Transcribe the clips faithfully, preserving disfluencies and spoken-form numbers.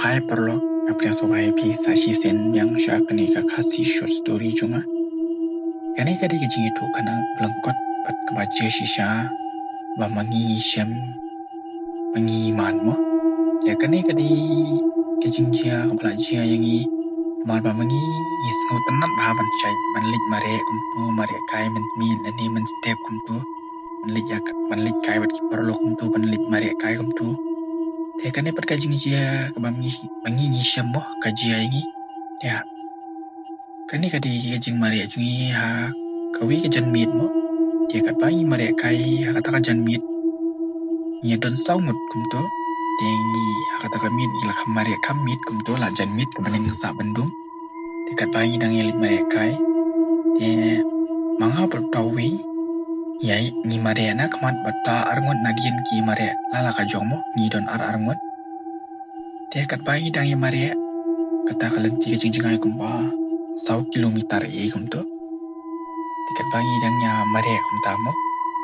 Hi paralok, nga pdiang sngewbha ïa phi sa shisien biang sha kane ka Khasi short story jong nga. Kane ka dei ka jingïathuhkhana lyngkot bad kaba jia shisha ba ma ngi shem, ma ngi man mo. Ïa kane ka dei ka jingjia kaba la jia ïa ngi, namar ba ma ngi ngi sngewtynnat bha ban shait, ban leit mareh kumto, mareh kai mynmiet lane mynstep kumto. Ban leit ïa ka, ban leit kai bad ki paralok kumto, ban leit mareh kai kumto. Te kane pat ka jingjia kaba ma ngi, ma ngi ngi shem mo, ka jia ïa ngi. Ïa. Kane ka dei ka jingmareh jong ngi ha kawei ka janmiet mo. Te katba ngi mareh kai ha kata ka janmiet, ngi don saw ngut kumto. Te ngi ha kata ka miet ngi la kham mareh kham miet kumto, la janmiet kaba ngi sah ban dum. Te katba ngi dang ïa leit mareh kai, te ma nga bad uta uwei, ïa, ngi mareh na khmat bad uta arngut nadien ki mareh la la ka jong mo, ngi don ar arngut. Te katba ngi dang ïa mareh, kata ka lynti ka jingjngai kumba saw kilometer ei kumto. Te katba ngi dang ïa mareh kumta mo,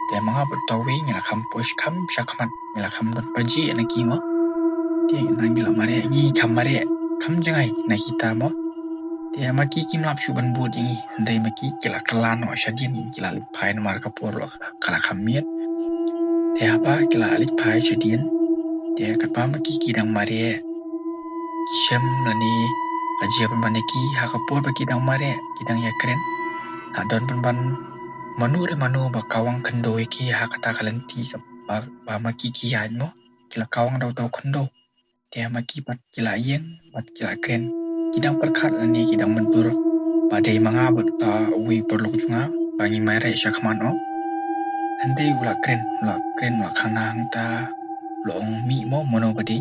te ma nga bad uta uwei ngi la kham poi kham sha khmat, ngi la kham don pajih na ki mo. Te ngi la mareh, ngi kham mareh kham jngai na kita mo. Te ma ki kim lap shuh ban bud ïa ngi, hynrei ma ki ki la kylla noh shadien, ki la leit phai namar ka por la ka la kham miet. Te haba ki la leit phai shadien, te katba ma ki ki dang mareh, ki shem lane ka jia pynban ïa ki ha ka por ba ki dang mareh, ki dang ïakren, la don pynban mano re mano ba kawang khyndew ïa ki ha kata ka lynti kaba, ba ma ki ki ïaid mo, ki la kawang da uta u khyndew. Te ma ki pat ki la ïeng bad ki la kren. Ki dang pyrkhat lane ki dang myntoi ba dei ma nga bad uta uwei u paralok jong nga ba ngi mareh sha khmat noh. Hynrei u la kren, u la kren, u la khana hangta, u la ong, "Mih mo, mano ba dei?"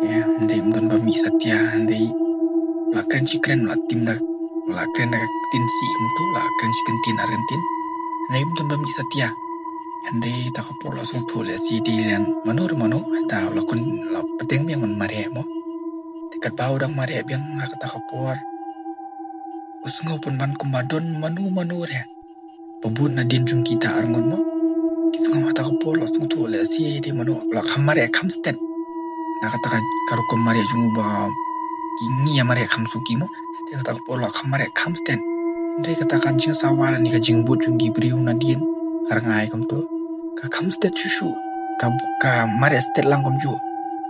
Te hynrei ym don ba mih satia, hynrei u la kren shi kren, u la tim da, u la kren da ka ktien sih kumto, u la kren shi kyntien ar kyntien. Hynrei ym don ba mih satia. Hynrei kata ka por la sngewthuh lehse dei liang mano re mano, hata u la kon, la pdeng biang ban mareh mo. Te katba u dang mareh biang ha kata ka por, u sngew pynban kumba don mano mano re ba bud nadien jong kita arngut mo. Ki sngew ha kata ka por la sngewthuh lehse dei mano, la kham mareh kham stet. Na kata ka, ka rukom mareh jong u ba ki, ngi ïa mareh kham suki mo. Te kata ka por la kham mareh kham stet. Hynrei kata ka jingsawa lane ka jingbud jong ki briew nadien, ka rngai kumto, ka kham stet shuh shuh, ka, ka mareh stet lang kumjuh.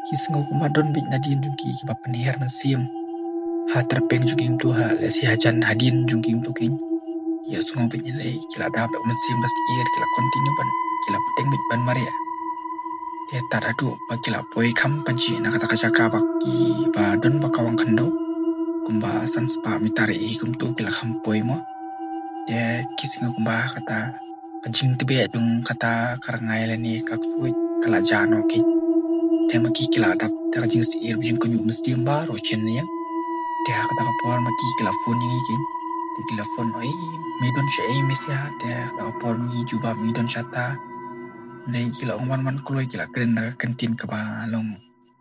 Ki sngew kumba don beit nadien jong ki kiba pynhiar mynsiem ha tyrpeng jong ki kumto, ha, lehse hajan hadien jong ki kumto kein. Ki ïa sngew beit, hynrei ki la dap da u mynsiem ba syier, ki la continue ban, ki la pdeng beit ban mareh. Te tad haduh ba ki la poi kham pajih na kata ka jaka ba ki, ba don ba kawang khyndew, kumba san spah meter ei kumto ki la kham poi mo. Te ki sngew kumba kata ka jingtbeh jong kata ka rngai lane ka ksuid ka la jia noh kein. Te ma ki ki la dap da ka jingsyier, jingkohnguh mynsiem baroh shen ïa. Te ha kata ka por ma ki ki la phone ïa ngi kein. Te ki la phone, "Oi, me don shaei me sha?" Te ha kata ka por ma ngi jubab, "Me don shata." Hynrei ki la ong wan wan kloi, ki la kren da ka ktien kaba long,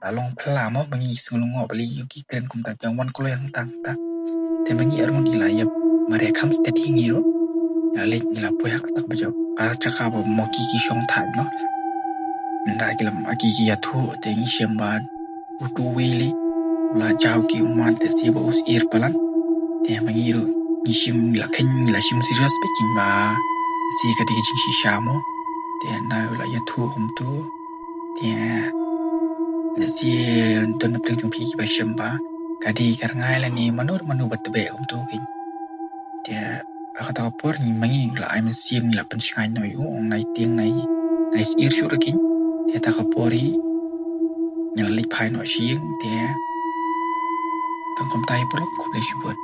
la long phylla mo, ma ngi sngewlyngngoh balei ki kren kumta, ki ong wan kloi hangta hangta. Te ma ngi arngut ngi la ïa mareh kham stet hi ngi ruh. Ngi la leit, ngi la poi ha kata ka ba jaka, ka jaka ba ma ki ki shong thait mo. Ynda ki la, ma ki ki ïathuh, te ngi shem ba utu uwei lei u la jaw ki ummat, lehse ba u syier palat. Te ma ngi ruh ngi shim, ngi la kheiñ, ngi la shim serious beit kein ba lehse ka dei ka jingshisha mo. Te ynda u la ïathuh kumto, te lehse don na pdeng jong phi kiba shem ba ka dei ka rngai lane mano re mano ba tbeh kumto kein. Te ha kata ka por ngi, ma ngi la ai mynsiem, ngi la pynshngaiñ noh ïa u, ong, "Nai tieng, nai, nai syier shuh ruh kein." Te ha kata ka por hi ngi la leit phai noh sha ïing. Te tang kumta hi paralok, khublei shibun.